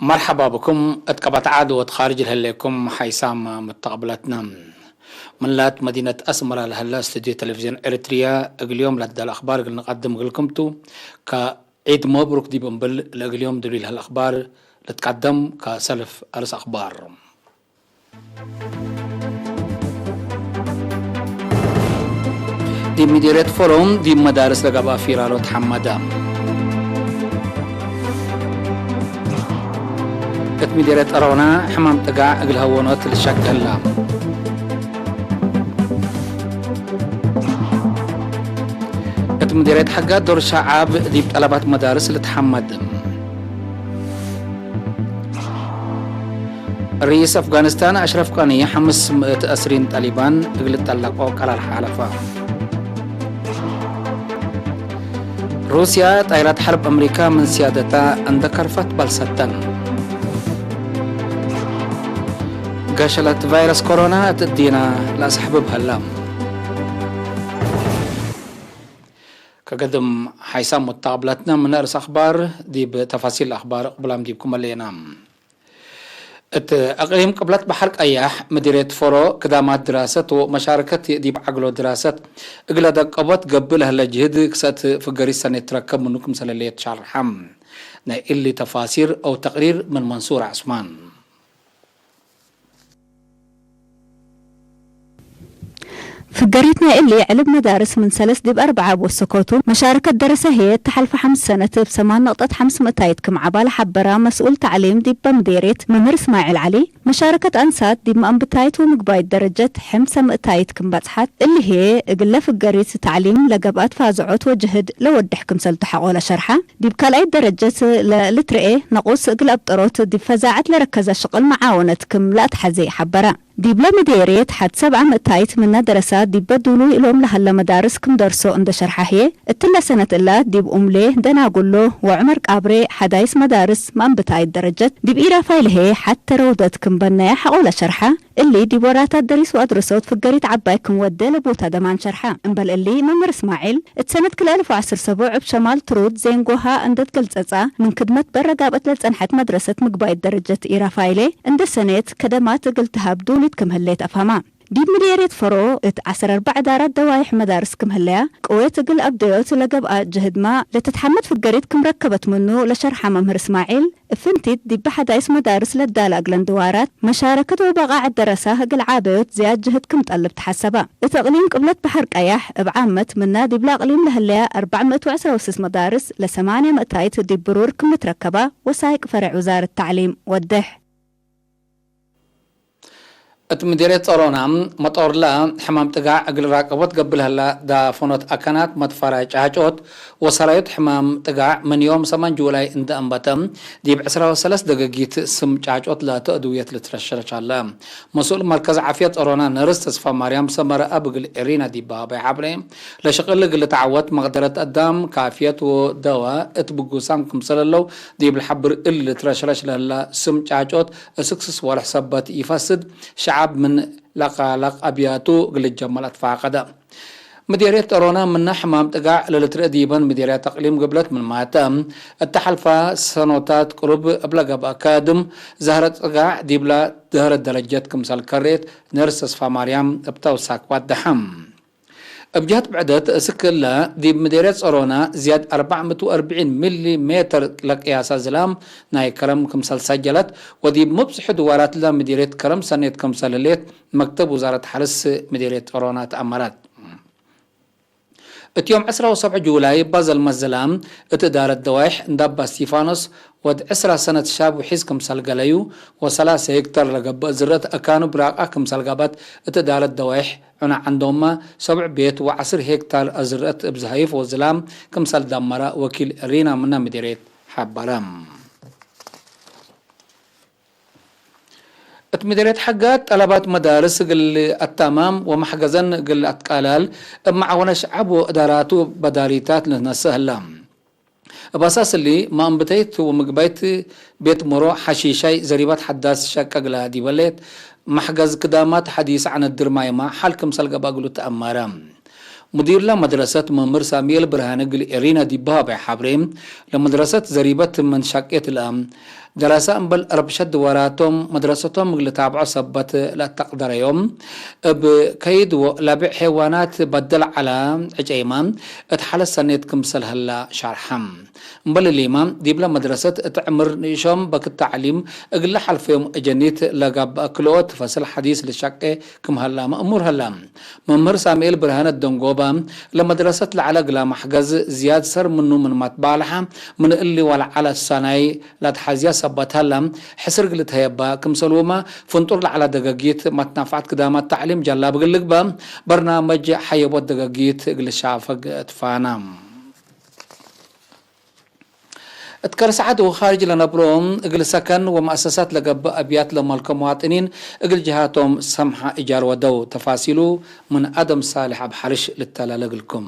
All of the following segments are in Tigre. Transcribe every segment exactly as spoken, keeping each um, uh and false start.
መርሐባ ብኩም እት ቀበት ዐድ ወእት ካርጅ ለህሌኩም ሓይሳም መተቅብለትነ። ምን ላት መዲነት አስመራ ለሀለ ስቱድዮ ቴሌቪዝዮን ኤረትርያ እግል ዮም ለትዳል አክባር እግል ንቀድም እግልኩም ቱ። ከ ዒድ መብሩክ ዲብ እምብል ለእግል ዮም ዱሉይ ለህለ አክባር ልትቀደም ከሰልፍ አርስ አክባር። ዲብ ሚዴርየት ፎሮ ዲብ መዳርስ ለገብአ ፊራሮ ተሐመደ። እት ሚዴርየት ጸሮና ሕማም ጥጋዕ እግል ሀወኖት ልትሸቄ ህላ። እት ምዴርየት ሐጋት ዶር ሸዓብ ዲብ ጠለባት መዳርስ ልትሐመድ። ርኢስ አፍጋኒስታን አሽረፍ ቀኒ ሐምስ ምእት አስሪን ጠሊባን እግል ልጠለቆ ቀራር ሓለፈ። ሩስያ ጣይራት ሐርብ አምሪካ ምን ስያደታ እንደ ከርፈት በልሰተን። ገሸለት ቫይረስ ኮሮና እት እዲና ለአሰሕብብ ሀላ። ከገድም ሓይሳም ወተቅብለትነ ምን አርስ አክባር ዲብ ተፋሲል አክባር ቅብላም ዲብኩም መሌና። እት እቅሊም ቅብለት በሐር ቀያሕ ምዲርየት ፎሮ ክዳማት ድራሰት ወመሻረከት ዲብ ዐግሎ ድራሰት እግለ ደቀቦት ገብእ ለህለ ጅህድ ክሰእት ፍገሪት ሰኔት ትረከብ ምኑ ክምሰለ ለየት ሻርሐ። ናይ እሊ ተፋሲር አው ተቅሪር ምን መንሱር ዐስማን። ፍገሪት ናይ እሊ ዕልብ መዳርስ ምን ሰለስ ዲብ አርበዓ እብ ወሰኮቱ፣ መሻረከት ደረሰ ህዬ እተ ሐልፈ ሐምስ ሰነት እብ ሰማን ነቅጠት ሐምስ ምእታይት ክም ዐባ ለሐበራ መስኡል ተዕሊም ዲበ ምዴርየት መምህር እስማዒል ዐሊ፣ መሻረከት አንሳት ዲብ መአንብታይት ወምግባይት ደረጀት ሕምሰ ምእታይት ክም በጽሐት፣ እሊ ህዬ እግለ ፍገሪት ተዕሊም ለገብአት ፋዝዖት ወጅህድ ለወድሕ ክምሰልቱ ሐቆለ ሸርሐ። ዲብ ካልኣይት ደረጀት ለልትርኤ ነቁስ እግል አብጠሮት ዲብ ፈዛዐት ለረከዘ ሽቅል መዓወነት ክም ለአትሐዜ ሐበረ። ዲብለ ምዴርየት ሐድ ሰብዐ ምእታይት ምነ ደረሳት ዲበ ዱሉይ እሎም ለሀለ መዳርስ ክም ደርሶ እንደ ሸርሐ ህዬ፣ እትለ ሰነት እላ ዲብ ኡምሌ፣ ደናጉሎ ወዑመር ቃብሬ ሐዳይስ መዳርስ መአንብታይት ደረጀት፣ ዲብ ኢራፋይል ህዬ ሐቴ ረውደት ክም በነየ ሐቆለ ሸርሐ። እሊ ዲብ ወራታት ደሪስ ወአድረሶት ፍገሪት ዐባይ ክም ወዴ ለቦታ ደማን ሸርሐ። እምበል እሊ፣ መምህር እስማዒል፣ እት ሰነት ክልኤ አልፍ ወዐስር ሰቡዕ እብ ሸማል ትሩድ ዜንጎሃ እንዴ ትገልጸጻ፣ ምን ክድመት በረ ጋብአት ለጸንሐት መድረሰት ምግባይት ደረጀት ኢራፋይሌ እንዴ ሰኔት ከደማት እግል ተሀብ ዱሊት ክም ህሌት አፍሀማ። ዲብ ምዴርየት ፈሮ እት ዐስር አርበዕ እዳራት ደዋይሕ መዳርስ ክም ህለያ፣ ቅዌት እግል አብደዮት ለገብአ ጅህድማ ለትትሐመድ ፍገሪት ክም ረከበት ምኑ ለሸርሐ መምህር እስማዒል፣ እብ ፍንቲት ዲብ ሐዳይስ መዳርስ ለዳለ እግለን ድዋራት፣ መሻረከት ወበቃዕ ደረሳ እግል ዓበዮት ዝያድ ጅህድ ክም ጠልብ ተሐሰበ። እት እቅሊም ቅብለት በሐር ቀያሕ እብ ዓመት ምና ዲብለ እቅሊም ለህለያ አርበዕ ምእት ወዕስራ ወስስ መዳርስ ለሰማንያ ምእታይት ዲብ ብሩር ክም ልትረከባ ወሳይቅ ፈሬዕ ውዛረት ተዕሊም ወዴሕ። እት ምዴርየት ጸሮና፣ መጦርለ ሕማም ጥጋዕ እግል ራቀቦት ገብእ ለህላ ዳፈኖት አካናት መትፈራይ ጫጮት ወሰራዩት ሕማም ጥጋዕ ምን ዮም ሰማን ጁላይ እንደ አንበተ፣ ዲብ ዕስራ ወሰለስ ደገጊት ስም ጫጮት ለአቱ አድውየት ልትረሸረሽ ሀለ። መስኡል መርከዝ ዓፍየት ጸሮና ነርስ ተስፋ ማርያም ሰመረ አብ እግል ኤሪና ዲብ በሀበይ ሐብሬ፣ ለሽቅል እግል ልትዐወት መቅደረት አዳም ካፍየት ወደወ እት ብጉሳም ክምሰል ህለው ዲብ ለሐብር እሊ ልትረሸረሽ ለህላ ስም ጫጮት እስክ ስስ ወርሕ ሰበት ኢፈስድ፣ ሸዐብ ምን ለቃለቅ አብያቱ እግል ልጀመል አትፋቀደ። ምዴርየት ጸሮና ምነ ሕማም ጥጋዕ ለልትርኤ ዲበን ምዴርያት አቅሊም ግብለት ምንማተ፣ እተ ሐልፈ ሰኖታት ቅሩብ እብለ ገብአ ካድም ዛህረት ጥጋዕ ዲብላ ዳህረት ደረጀት ክምሰል ከሬት ነርስ ተስፋ ማርያም እብ ተውሳክ ወደሐ። እብ ጀህት ብዕደት እስክ እለ፣ ዲብ ምዴርየት ጸሮና ዝያድ አርበዕ ምእት ወአርብዒን ሚሊ ሜተር ለቅያሰ ዝላም ናይ ከረም ክምሰል ሰጀለት፣ ወዲብ ሙብዝሑ ድዋራትለ ምዴርየት ከረም ሰኔት ክምሰል ህሌት መክተብ ውዛረት ሐርስ ምዴርየት ጸሮና ተአመረት። እት ዮም ዕስራ ወሰብዕ ጁላይ እባ ዘልመት ዝላም እት እዳረት ደዋይሕ እንዳ አባ እስቲፋኖስ ወድ ዕስራ ሰነት ሻብ ውሒዝ ክምሰል ገለዩ ወሰላሰ ሄክታር ለገብእ ዝርአት አካኑ ብራቃ ክምሰል ገብአት እት እዳረት ደዋይሕ ዑነ ዐንዶመ ሰብዕ ቤት ወዐስር ሄክታር አዝርአት እብ ዝሀይፍ ወዝላም ክምሰል ደመረ ወኪል እሪና ምነ ምዴርየት ሐበረ። እት ምዴርየት ሐጋት ጠለባት መዳርስ እግል አታማም ወመሕገዘን እግል አትቃላል እብ መዓወነ ሸዐብ ወእዳራቱ በዳሪታት ልትነሰእ ህላ። እብ አሳስ እሊ፣ መአንብተይት ወምግባይት ቤት ሞሮ ሐሺሻይ ዘሪባት ሐዳስ ሸቀ እግላ ዲበ ሌት፣ መሕገዝ ክዳማት ሐዲስ ዐነት ድርማይማ ሐል ክምሰል ገብአ እግሉ ተአመረ። ሙዲርለ መድረሰት መምህር ሳሙኤል ብርሃነ እግል ኤሪና ዲብ በሀበይ ሐብሬ፣ ለመድረሰት ዘሪበት ምን ሸቄት ለአ፣ ደረሰ እምበል ረብሸት ድወራቶም መድረሰቶም እግል ልታብዖ ሰበት ለአተቅደረዮም፣ እብ ከይድ ወላብዕ ሔዋናት በደል ዐለ ዕጨይመ እት ሓለት ሰኔት ክምሰል ሀላ ሻርሐ። እምበል እሊመ፣ ዲብለ መድረሰት እት ዕምር ንኢሾም በክት ተዕሊም እግል ለሐልፈዮም እጀኒት ለገብአ ክልኦት ፈስል ሐዲስ ልሸቄ ክም ሀላመ እሙር ሀላ። መምህር ሳምኤል ብርሃነ ደንጎባ፣ ለመድረሰት ለዐለ እግላ መሕገዝ ዝያድ ሰር ምኑ ምንመ ትባልሐ፣ ምን እሊ ወለዐለ ሳናይ ለአትሐዝያ ሰበት ሀላ፣ ሕስር እግል ልትሀየባ ክምሰልሁመ፣ ፍንጡር ለዐለ ደገጊት መትናፍዐት ክዳማት ተዕሊም ጀላብ እግል ልግበእ፣ በርናመጅ ሐየቦት ደገጊት እግል ልሻፈግ ትፋና። እት ከርሰ ዐድ ወኻርጅ ለነብሮ እግል ሰከን ወመአሰሳት ለገብእ አብያት ለመልከ መዋጥኒን እግል ጀሃቶም ሰምሐ እጃር ወደው። ተፋሲሉ ምን አደም ሳልሕ አብ ሐርሽ ልተላለ እግልኩም።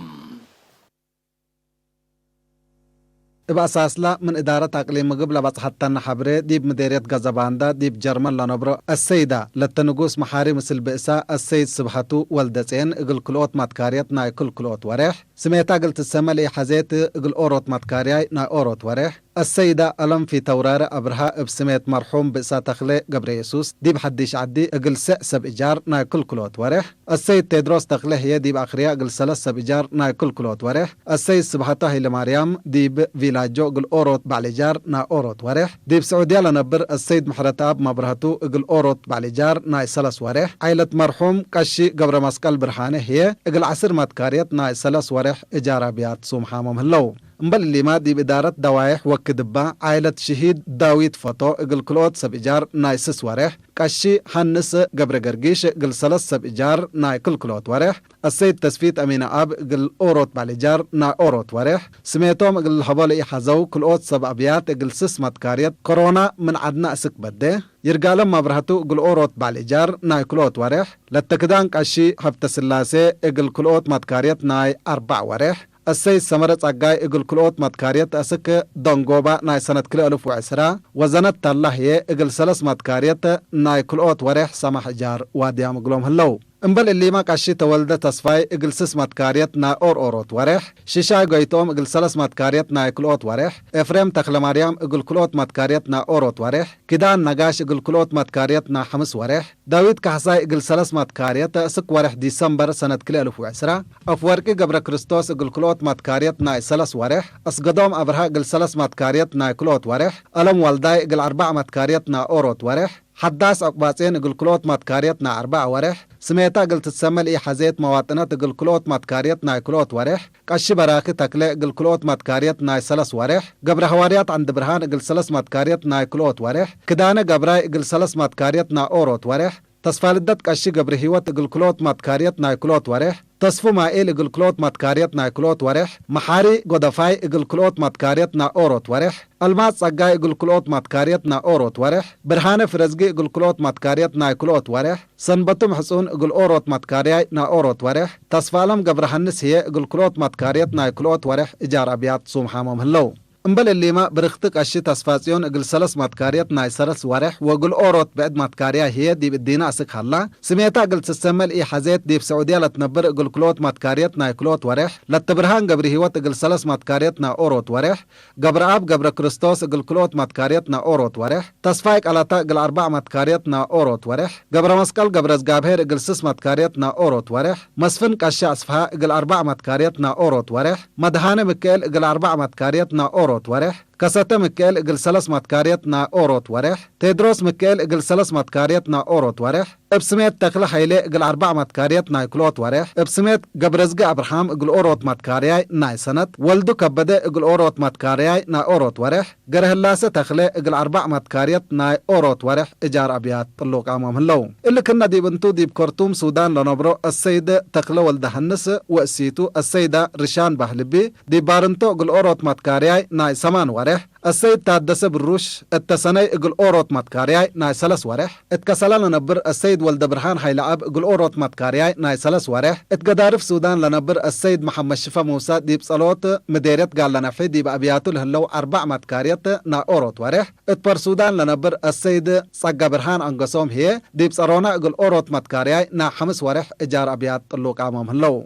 እብ አሳስላ ምን እዳረት አቅሊም ምግብ ለበጽሐተነ ሐብሬ፣ ዲብ ምዴርየት ገዘባንዳ ዲብ ጀርመን ለነብሮ አሰይዳ ለተ ንጉስ መሓሪ ምስል ብእሳ አሰይድ ስብሐቱ ወልደጼን እግል ክልኦት ማትካርየት ናይ ክል ክልኦት ወሬሕ፣ ስሜታ እግል ትሰመ ለኢሐዜት እግል ኦሮት ማትካርያይ ናይ ኦሮት ወሬሕ፣ አሰይዳ አለም ፊተውራሪ አብርሃ እብ ስሜት መርሑም ብእሳ ተክሌ ገብረየሱስ ዲብ ሐዲሽ ዐዲ እግል ስዕ ሰብ እጃር ናይ ክልክሎት ወሬሕ፣ አሰይድ ቴድሮስ ተክሌ ህዬ ዲብ አክርያ እግል ሰለስ ሰብ እጃር ናይ ክልክሎት ወሬሕ፣ አሰይድ ስብሐቱ ሀይለማርያም ዲብ ቪላጆ እግል ኦሮት ባዕልጃር ናይ ኦሮት ወሬሕ፣ ዲብ ስዑድያ ለነብር አሰይድ ምሕረተአብ መብረህቱ እግል ኦሮት ባዕልጃር ናይ ሰለስ ወሬሕ፣ ዓይለት መርሑም ቀሺ ገብረመስቀል ብርሃነ ህዬ እግል ዐስር ማትካርየት ናይ ሰለስ ወሬሕ እጃር አብያት ሱምሓሞም ህለው። እምበል እሊመ ዲብ እዳረት ደዋይሕ ወክድባ፣ ዓይለት ሽሂድ ዳዊት ፎቶ እግል ክልኦት ሰብ እጃር ናይ ስስ ወሬሕ፣ ቀሺ ሐንስ ገብረ ገርጊሽ እግል ሰለስ ሰብ እጃር ናይ ክልክልኦት ወሬሕ፣ አሰይድ ተስፊት አሚነ አብ እግል ኦሮት ባልእጃር ናይ ኦሮት ወሬሕ፣ ስሜቶም እግል ልሀቦ ለኢሐዘው ክልኦት ሰብ አብያት እግል ስስ መትካርየት ኮሮና ምን ዐድነ አስክ በዴ፣ ይርጋለም መብረህቱ እግል ኦሮት ባልእጃር ናይ ክልኦት ወሬሕ፣ ለተክዳን ቀሺ ሀብተስላሴ እግል ክልኦት መትካርየት ናይ አርበዕ ወሬሕ፣ አሰይድ ሰመረ ጸጋይ እግል ክልኦት መትካርየት አስክ ደንጎባ ናይ ሰነት ክልኤ አልፍ ወዕስራ፣ ወዘነት ተላ ህዬ እግል ሰለስ መትካርየት ናይ ክልኦት ወሬሕ ሰማሕ እጃር ዋድያም እግሎም ህለው። እምበል እሊመ ቀሺ ተወልደ ተስፋይ እግል ስስ መትካርየት ናይ ኦር ኦሮት ወሬሕ፣ ሽሻይ ጎይትኦም እግል ሰለስ መትካርየት ናይ ክልኦት ወሬሕ፣ ኤፍሬም ተክለማርያም እግል ክልኦት መትካርየት ናይ ኦሮት ወሬሕ፣ ኪዳን ነጋሽ እግል ክልኦት መትካርየት ናይ ሐምስ ወሬሕ፣ ዳዊት ካሕሳይ እግል ሰለስ መትካርየት እስክ ወሬሕ ዲሰምበር ሰነት ክልኤ አልፍ ወዕስራ፣ አፍወርቂ ገብረክርስቶስ እግል ክልኦት መትካርየት ናይ ሰለስ ወሬሕ፣ አስገዶም አብርሃ እግል ሰለስ መትካርየት ናይ ክልኦት ወሬሕ፣ አለም ወልዳይ እግል አርበዕ መትካርየት ናይ ኦሮት ወሬሕ፣ ሐዳስ ዐቁባጼን እግል ክልኦት መትካርየት ናይ አርበዕ ወሬሕ፣ ስሜታ እግል ትትሰመ ለኢሐዜት መዋጥነት እግል ክልኦት መትካርየት ናይ ክልኦት ወሬሕ፣ ቀሺ በራኪ ተክለ እግል ክልኦት መትካርየት ናይ ሰለስ ወሬሕ፣ ገብረ ሐዋርያት ዐንድብርሃን እግል ሰለስ መትካርየት ናይ ክልኦት ወሬሕ፣ ክዳነ ገብራይ እግል ሰለስ መትካርየት ናይ ኦሮት ወሬሕ፣ ተስፋልደት ቀሺ ገብረሂወት እግል ክልኦት መትካርየት ናይ ክልኦት ወሬሕ፣ ተስፉ ማኤል እግል ክልኦት መትካርየት ናይ ክልኦት ወሬሕ፣ መሓሪ ጎደፋይ እግል ክልኦት መትካርየት ናይ ኦሮት ወሬሕ፣ አልማዝ ጸጋይ እግል ክልኦት መትካርየት ናይ ኦሮት ወሬሕ፣ ብርሃነ ፍረዝጊ እግል ክልኦት መትካርየት ናይ ክልኦት ወሬሕ፣ ሰንበቱ ምሕጹን እግል ኦሮት መትካርያይ ናይ ኦሮት ወሬሕ፣ ተስፋለም ገብረሐንስ ህዬ እግል ክልኦት መትካርየት ናይ ክልኦት ወሬሕ እጃር አብያት ሱምሓሞም ህለው። እምበል እሊመ፣ ብርክቲ ቀሺ ተስፋጽዮን እግል ሰለስ መትካርየት ናይ ሰለስ ወሬሕ ወእግል ኦሮት ብዕድ መትካርያይ ህዬ ዲብ እዲነ አስክ ሀላ፣ ስሜታ እግል ትሰመ ለኢሐዜት ዲብ ሰዑድያ ለትነብር እግል ክልኦት መትካርየት ናይ ክልኦት ወሬሕ፣ ለተብርሃን ገብረሂወት እግል ሰለስ መትካርየት ናይ ኦሮት ወሬሕ፣ ገብረአብ ገብረክርስቶስ እግል ክልኦት መትካርየት ናይ ኦሮት ወሬሕ፣ ተስፋይ ቀለታ እግል አርበዕ መትካርየት ናይ ኦሮት ወሬሕ፣ ገብረመስቀል ገብረዝጋብሄር እግል ስስ መትካርየት ናይ ኦሮት ወሬሕ፣ መስፍን ቀሺ አስፍሃ እግል አርበዕ መትካርየት ናይ ኦሮት ወሬሕ፣ መድሃኔ ምክኤል እግል አርበዕ መትካርየት ናይ ኦሮት ወሬሕ፣ ከሰተ ምክኤል እግል ሰለስ መትካርየት ናይ ኦሮት ወሬሕ፣ ቴድሮስ ምክኤል እግል ሰለስ መትካርየት ናይ ኦሮት ወሬሕ፣ እብ ስሜት ተክለ ሀይሌ እግል አርበዕ መትካርየት ናይ ክልኦት ወሬሕ፣ እብ ስሜት ገብረዝጊ አብርሃም እግል ኦሮት መትካርያይ ናይ ሰነት፣ ወልዱ ከበደ እግል ኦሮት መትካርያይ ናይ ኦሮት ወሬሕ፣ ገረህላሴ ተክለ እግል አርበዕ መትካርየት ናይ ኦሮት ወሬሕ እጃር አብያት ጥሉቃሞም ህለው። እሊ ክነ ዲብ እንቱ፣ ዲብ ከርቱም ሱዳን ለነብሮ አሰይድ ተክለ ወልደሐንስ ወእሲቱ አሰይዳ ርሻን ባህልቢ፣ ዲብ ባርንቶ እግል ኦሮት መትካርያይ ናይ ሰማን ወሬሕ፣ አሰይድ ታደሰ ብሩሽ እተ ሰነይ እግል ኦሮት መትካርያይ ናይ ሰለስ ወሬሕ፣ እት ከሰላ ለነብር አሰይድ ወልደብርሃን ሀይለአብ እግል ኦሮት መትካርያይ ናይ ሰለስ ወሬሕ፣ እት ገዳርፍ ሱዳን ለነብር አሰይድ መሐመድ ሽፈ ሙሰ ዲብ ጸሎት ምዴርየት ጋለነፍሒ ዲብ አብያቱ ለህለው አርበዕ መትካርየት ናይ ኦሮት ወሬሕ፣ እት ፖርት ሱዳን ለነብር አሰይድ ጸጋብርሃን አንገሶም ህዬ ዲብ ጸሮና እግል ኦሮት መትካርያይ ናይ ሐምስ ወሬሕ እጃር አብያት ጥሉቃሞም ህለው።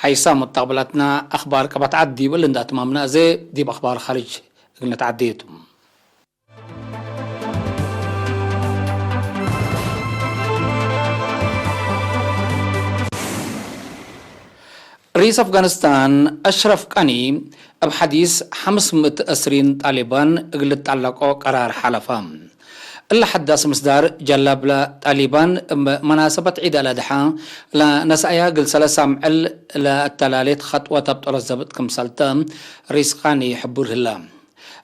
ሐይሳም ሙተቅብላትና አክባር ቀበት ዐድ ዲብ እሊ እንዳ አትማምና፣ አዜ ዲብ አክባር ኻርጅ እግል ነትዐዴ ቱ። ርኢስ አፍጋኒስታን አሽረፍ ቃኒ እብ ሐዲስ ሐምስ ምእት እስሪን ጣሊባን እግል ልጣለቆ ቀራር ሐለፈ። እለ ሐዳስ ምስዳር ጀላብ ለጣሊባን እብ መናሰበት ዒድ አልአድሓ ለነስአያ እግል ሰለስ አምዕል ለአተላሌት ኸጥወት አብጠሎት ዘብጥ ክምሰልተ ርኢስ ቃኒ ሕቡር ህለ።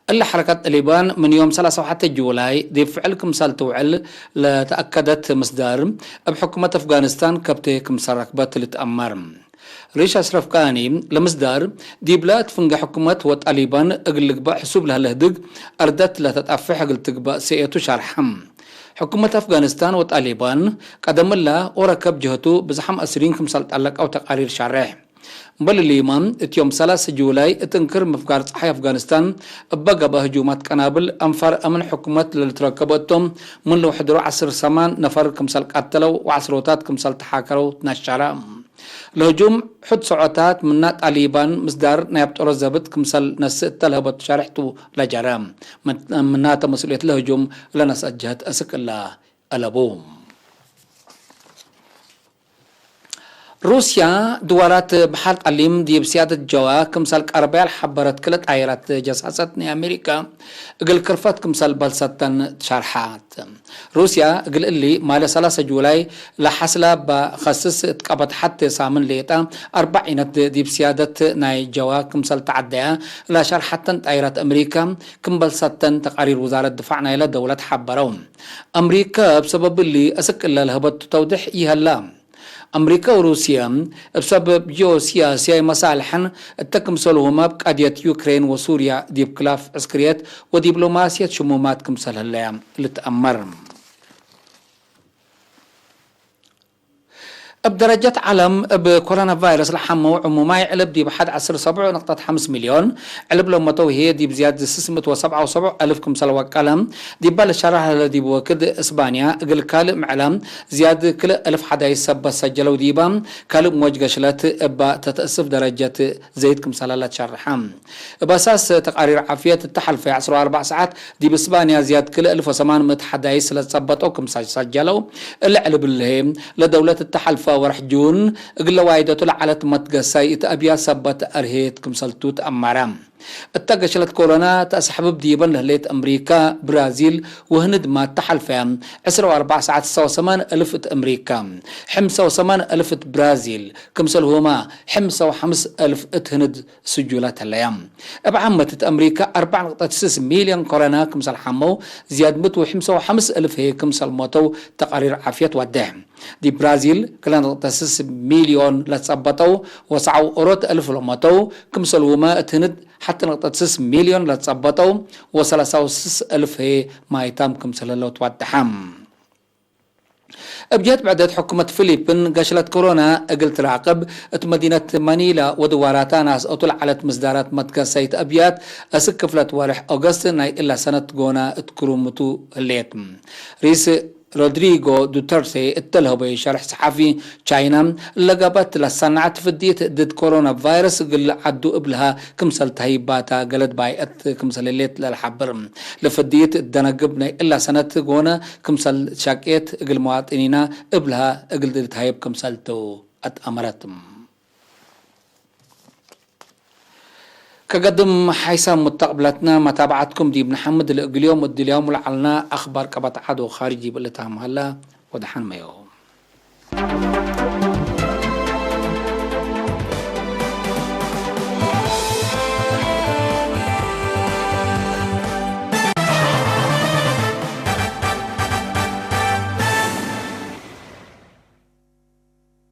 እለ ሐረከት ጣሊባን ምን ዮም ሰላሳ ወሐተ ጁላይ ዲብ ፍዕል ክምሰል ትውዕል ለተአከደት ምስዳር፣ እብ ሕኩመት አፍጋኒስታን ከብቴ ክምሰል ረክበት ልትአመር። ሪሽ አሽረፍ ቃኒ ለምስዳር፣ ዲብለ እት ፍንጌ ሕኩመት ወጣሊባን እግል ልግበእ ሕሱብ ለህለ ህድግ፣ አርደት ለተጣፍሕ እግል ትግበእ ሰእየቱ ሸርሐ። ሕኩመት አፍጋኒስታን ወጣሊባን፣ ቀደም እለ ኦረከብ ጀህቱ ብዝሓም አስሪን ክምሰል ጠለቀው ተቃሪር ሸሬሕ። እምበል እሊመ፣ እት ዮም ሰላስ ጁላይ እት እንክር ምፍጋር ጸሓይ አፍጋኒስታን፣ እበ ገብአ ህጁማት ቀናብል አንፋር አምን ሕኩመት ለልትረከቦ እቶም፣ ምን ልውሕድሮ ዐስር ሰማን ነፈር ክምሰል ቀተለው ወዐስሮታት ክምሰል ተሓከረው ትነሸረ። ለህጁም ሑድ ሰዖታት ምና ጣሊባን ምስዳር ናይ አብጠሮት ዘብጥ ክምሰል ነስእ እተ ለህበቱ ሸርሕ ቱ ለጀረ። ምናተ መስኡልየት ለህጁም ለነስአት ጀህት አስክ እለ አለቡ። ሩስያ ድዋላት በሐር ቀሊም ዲብ ስያደት ጀዋ ክምሰል ቀርበያ ለሐበረት ክለ ጣይራት ጀሳሰት ናይ አሜሪካ እግል ክርፈት ክምሰል በልሰተን ሸርሐት። ሩስያ እግል እሊ ማለ ሰላሰ ጁላይ ለሐስላ እበ ከስስ እት ቀበት ሐቴ ሳምን ሌጠ አርበዕ ዒነት ዲብ ስያደት ናይ ጀዋ ክምሰል ተዐደያ ለሸርሐተን ጣይራት አሜሪካ ክም በልሰተን ተቃሪር ውዛረት ድፋዕ ናይለ ደውለት ሐበረው። አምሪከ እብ ሰበብ እሊ አስክ እለ ለህበቱ ተውድሕ ኢሀላ። አምሪከ ወሩስየ እብ ሰበብ ጂኦሲያስያይ መሳልሐን እተ ክምሰልሁመ እብ ቀድየት ዩክሬን ወሱርያ ዲብ ክላፍ ዕስክርየት ወዲብሎማስየት ሽሙማት ክምሰል ህለያ ልትአመር። እብ ደረጀት ዐለም፣ እብ ኮሮና ቫይረስ ለሐመው ዕሙማይ ዕልብ ዲብ ሐድ ዐስር ሰብዑ ንቅጠት ሐምስ ሚልዮን፣ ዕልብ ለመተው ህዬ ዲብ ዝያድ ስስ ምእት ወሰብዓ ወሰብዑ አልፍ ክምሰል ወቀለ። ዲበ ለሸረሕ ለህለ ዲብ ወክድ እስባንያ፣ እግል ካልእ ምዕለ ዝያድ ክልእ አልፍ ሐዳይስ ሰበት ሰጀለው ዲበ፣ ካልእ ሞጅ ገሽለት እበ ተትአስፍ ደረጀት ዘይድ ክምሰለ ለትሸርሐ። እብ አሳስ ተቃሪር ዓፍየት፣ እተ ሐልፈ ዐስር ወአርበዕ ሰዓት ዲብ እስባንያ ዝያድ ክልእ አልፍ ወሰማን ምእት ሐዳይስ ለትጸበጠው ክምሰል ሰጀለው። እለ ዕልብ ህዬ፣ ለደውለት እተ ሐልፈ ወርሕ ጁን እግለ ዋይደቱ ለዐለት መትገሳይ እት አብያት ሰበት አርሄት ክምሰልቱ ተአመረ። እተ ገሽለት ኮሮና ተአሰሕብብ ዲበን ለህሌት አምሪካ፣ ብራዚል ወህንድ ማተ ሐልፈ ዐስር ወአርበዕ ሰዓት ሰሰው ሰማን አልፍ እት አምሪካ፣ ሕምሰው ሰማን አልፍ እት ብራዚል፣ ክምሰልሁመ ሕምሰው ሐምስ አልፍ እት ህንድ ስጁላት ህለያ። እብ ዓመት እት አምሪካ አርበዕ ንቅጠት ስስ ሚልዮን ኮሮና ክምሰል ሐመው፣ ዝያድ ምእት ወሕምሰው ሐምስ አልፍ ህዬ ክምሰል ሞተው ተቃሪር ዓፍየት ወዴሕ። ዲብ ብራዚል ክለ ንቅጠት ስስ ሚልዮን ለትጸበጠው ወሰዓው ኦሮት አልፍ ለሞተው፣ ክምሰልሁመ እት ህንድ ሐቲ ንቅጠት ስስ ሚልዮን ለትጸበጠው ወሰላሳው ስስ አልፍ ህዬ ማይታም ክምሰል ህለው ትወደሐ። እብ ጀህት ብዕደት፣ ሕኩመት ፊሊፒን ገሽለት ኮሮና እግል ትራቅብ፣ እት መዲነት ማኒላ ወድዋራታ ናስአቱ ለዐለት ምስዳራት መትገሰይት አብያት፣ አስክ ክፍለት ወርሕ ኦገስት ናይ እላ ሰነት ጎነ እት ክሩምቱ ህሌት። ሪስ ሮድሪጎ ዱተርቴ እተ ለህበዩ ሸርሕ ሰሓፊ፣ ቻይና ለገብአት ለሰናዐት ፍድይት ድድ ኮሮና ቫይረስ እግል ዐዱ እብልሃ ክምሰል ተሀይባታ ገለድ ባይአት ክምሰል ህሌት ለልሐብር። ለፍድይት እት ደነግብ ናይ እላ ሰነት ጎነ ክምሰል ሻቄት እግል መዋጥኒና እብልሃ እግል ልትሀይብ ክምሰልቱ አትአመረት። ከገድም ሓይሳም ሙተቅብለትና መታብዐትኩም ዲብ ነሐምድ። ለእግል ዮም እድልያሙ ለዐልና አኽባር ቀበት ዐድ ወኻርጅ ዲብ እልታም ሀላ። ወደሐን መዮም።